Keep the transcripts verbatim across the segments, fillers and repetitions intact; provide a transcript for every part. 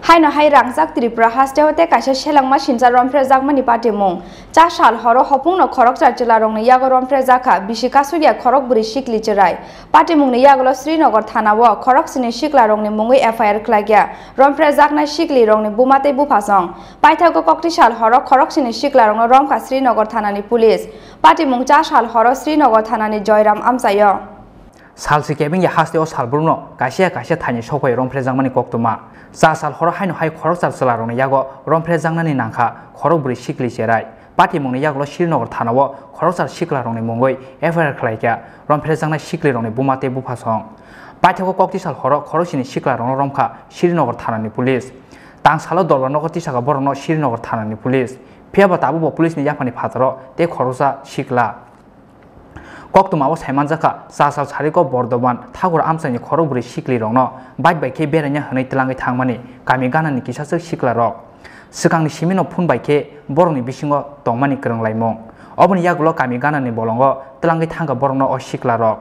Haino hai rangjak Tripura hasteo tei kaisa selengma sincha romphrejakmani patimung. Cha sal horo hopungno khoroksa chwlarokni yago romphrejakha bisi kasukya khorok bwrwi sikli chwrai. Patimungni yagulo Srinagar thanao khoroksini siklarokni mungwi F I R khlaikha. Romphrejaknai siklirokni buma tei buphasong. Paithago kokti sal horo khoroksini siklarokno romkha Srinagar thanani police. Patimung cha sal horo Srinagar thanani Joyram amchaio. Salsi kebengya hasteo salbrumno kaisa kaisa thaini sokphai romphrejakmani koktwma. Cha sal horo haino hai khoroksa chwlarokni yago romphrejaknani nangkha khorok bwrwi sikli cherai. Patimungni yagulo Srinagar thanao khoroksa siklarokni mungwi F I R khlaikha romphrejaknai siklirokni buma tei buphasong. Paithago kokti sal horo khoroksini siklarokno romkha Srinagar thanani police. Tangsalo dorbar nogo tisakha borokno Srinagar thanani police. Phiyaba tabukbo police ni yaphani phataro tei khoroksa sikla. Koktwmao saimanjakha, cha sal sariko Bordoman Thakur amchaini khorok bwrwi siklirokno bike bai khe beraina hwnwi twlangwi thangmani kami ganani kisachwk siklarok. Swkangni simino phone bai khe borokni bisingo tongmani kwrwnglaimung. Oboni yagulo kami ganani bolongo twlangwi thangkha borokno o siklarok.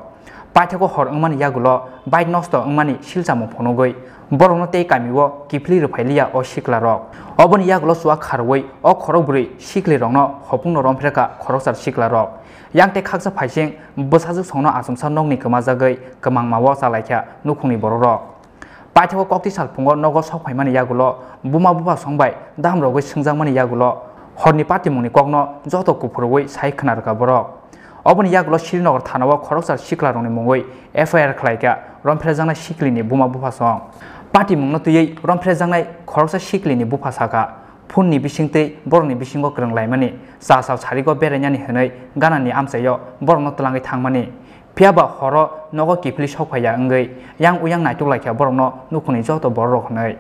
Paithago hor wngmani yagulo bike nosto wngmani silchamung phunugwi borokno tei kamio kiphilwi rwphailiya o siklarok. Oboni yagulo chuak kharwi o khorok bwrwi siklirokno hopungno romphrekha khoroksa siklarok. Yang tei khaksa phaising bwsajwk songno achomsa nokni kwmajagwi kwmangmao chalaikha nukhungni borokrok. Paithago kokti salphungo nogo sok phaimani yagulo buma bupha song bai dam rogwi swngjakmani yagulo horni patimungni kokno joto kuphurwi sai khna rwkha borok. Oboni yagulo Srinagar thanao khoroksa siklarokni mungwi F I R khlaikha romphrejaknai siklini buma bupha song. Patimungno twiwi romphrejaknai khoroksa siklini bupha sakha, phunni bisingtwi borokni bisingo kwrwng laimani cha sal sarigo berainani hwnwi ganani amchaio borokno twlangwi thangmani. Phiyaba horo nogo kiphilwi sok phaiya wngwi yang uyang naituk laikha borokno nukhungni joto bororok hwnwi.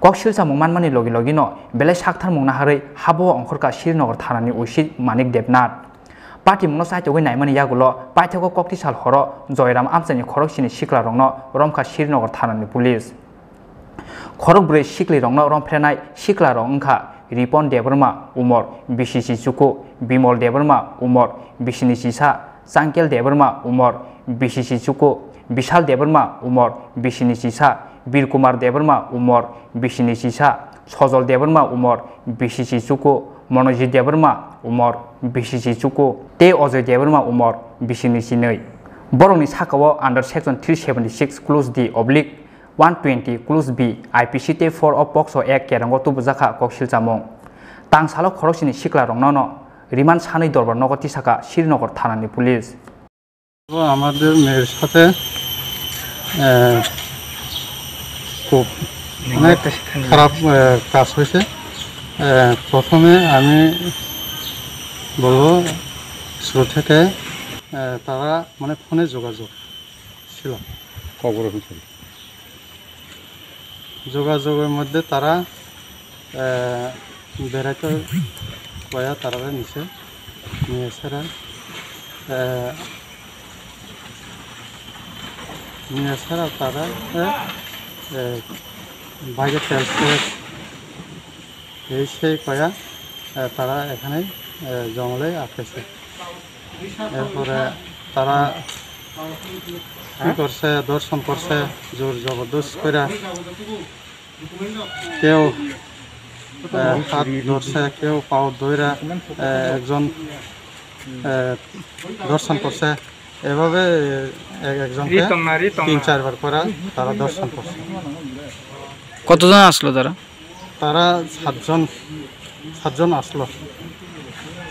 Kok silchamung manmani logi logino belai saktharmung naharwi habao ongkhorkha Srinagar thanani O C Manik Debnath. Patimungno chaitogwi naimani yagulo paithago kokti sal horo Joyram amchaini khoroksini siklarokno romkha Srinagar thanani police. Khorok bwrwi siklirokno romphrenai siklarok wngkha Ripon Debbarma, umor bisi si chuku, Bimol Debbarma, umor bisi ni sisa, Changkel Debbarma, umor bisi si chuku, Bishal Debbarma, umor bisi ni sisa, Birkumar Debbarma, umor bisi ni sisa, Sojol Debbarma, umor bisi si chuku, Monojit Debbarma, umor bisi si chuku, tei Ojoy Debbarma, umor bisi ni sinwi. Borokni sakao under section three seventy six clause D oblique one twenty clause B I P C tei four o POCSO Act kerongo tubujakha kok silchamung. Tangsalo khoroksini siklarokno no remand sanwi dorbar nogo tisakha Srinagar thanani police. তো আমাদের মেয়ের সাথে, আহ, খুব অনেক খারাপ, আহ, কাজ হয়েছে। আহ, প্রথমে আমি বলবো শুরু থেকে, আহ, তারা মানে ফোনে যোগাযোগ ছিল। কবর হয়েছিল। যোগাযোগের মধ্যে তারা, আহ, বেড়াইতে কয়া তারা নিছে, নিয়ে এসে, আহ, নিয়ে এসে তারা, আহ, আহ, বাইরে তেল শেষ, এই সেই কয়া, আহ, তারা এখানে, আহ, জঙ্গলে আটকেছে। এরপরে তারা কি করছে, ধর্ষণ করছে, জোর জবরদস্ত করে। কেউ, আহ, হাত ধরছে, কেউ পাও ধইরা, আহ, একজন, আহ, ধর্ষণ করছে। এভাবে এক একজনকে তিন চারবার করে তারা ধর্ষণ করছে। কতজন আসলো তারা? তারা সাতজন, সাতজন আসলো।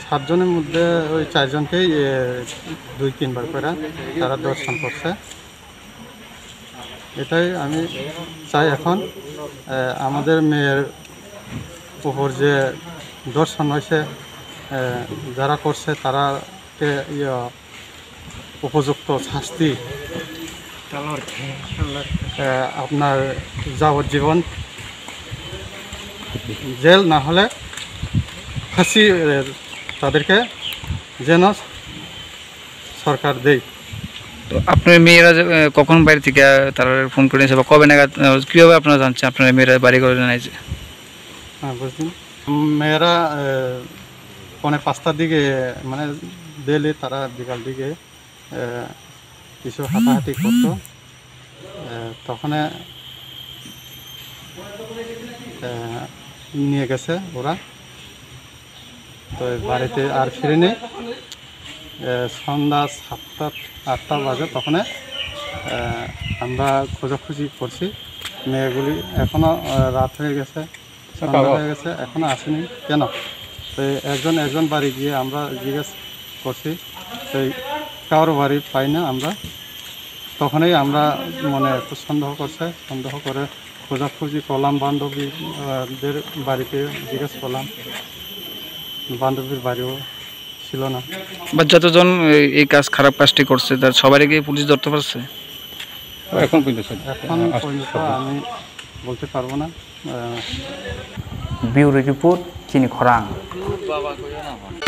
সাতজনের মধ্যে ওই চারজনকেই, এ, দুই তিনবার করে তারা ধর্ষণ করছে। এটাই আমি চাই এখন, এ, আমাদের মেয়ের উপর যে ধর্ষণ হয়েছে, এ, যারা করছে তারাকে, ইয়ে, উপযুক্ত শাস্তি, আহ, আপনার যাবজ্জীবন জেল, না হলে ফাঁসি, আহ, তাদেরকে যেন সরকার দেয়। তো আপনার মেয়েরা যে, আহ, কখন বাড়ি থেকে, আহ, তারা ফোন করে নিয়েছে বা কবে নাগাদ, আহ, কীভাবে আপনারা জানছেন আপনার মেয়েরা বাড়ি ঘরে জানাইছে? হ্যাঁ, বুঝলেন। মেয়েরা, আহ, পৌনে পাঁচটার দিকে, মানে, ডেইলি তারা বিকাল দিকে, আহ, কিছু হাঁটাহাঁটি করতো। আহ, তখন আহ, নিয়ে গেছে ওরা। তো বাড়িতে আর ফিরিনি। আহ, সন্ধ্যা সাতটা আটটা বাজে, তখন, আহ, আমরা খোঁজাখুঁজি করছি। মেয়েগুলি এখনো, আহ, রাত হয়ে গেছে, সন্ধ্যা হয়ে গেছে, এখনো আসেনি কেন? তো একজন একজন বাড়ি গিয়ে আমরা জিজ্ঞেস করছি, তো কারো বাড়ি পাই না আমরা। তখনই আমরা মনে একটু সন্দেহ করছে, সন্দেহ করে খোঁজাখুঁজি করলাম বান্ধবী, আহ, দের বাড়িতে জিজ্ঞেস করলাম, বান্ধবীর বাড়িও ছিল না। বা যতজন এই, এই কাজ, খারাপ কাজটি করছে, তার সবাইকে পুলিশ ধরতে পারছে? এখন পর্যন্ত, স্যার। এখন পর্যন্ত আমি বলতে পারবো না। আহ, Bureau report, Chini Khorang.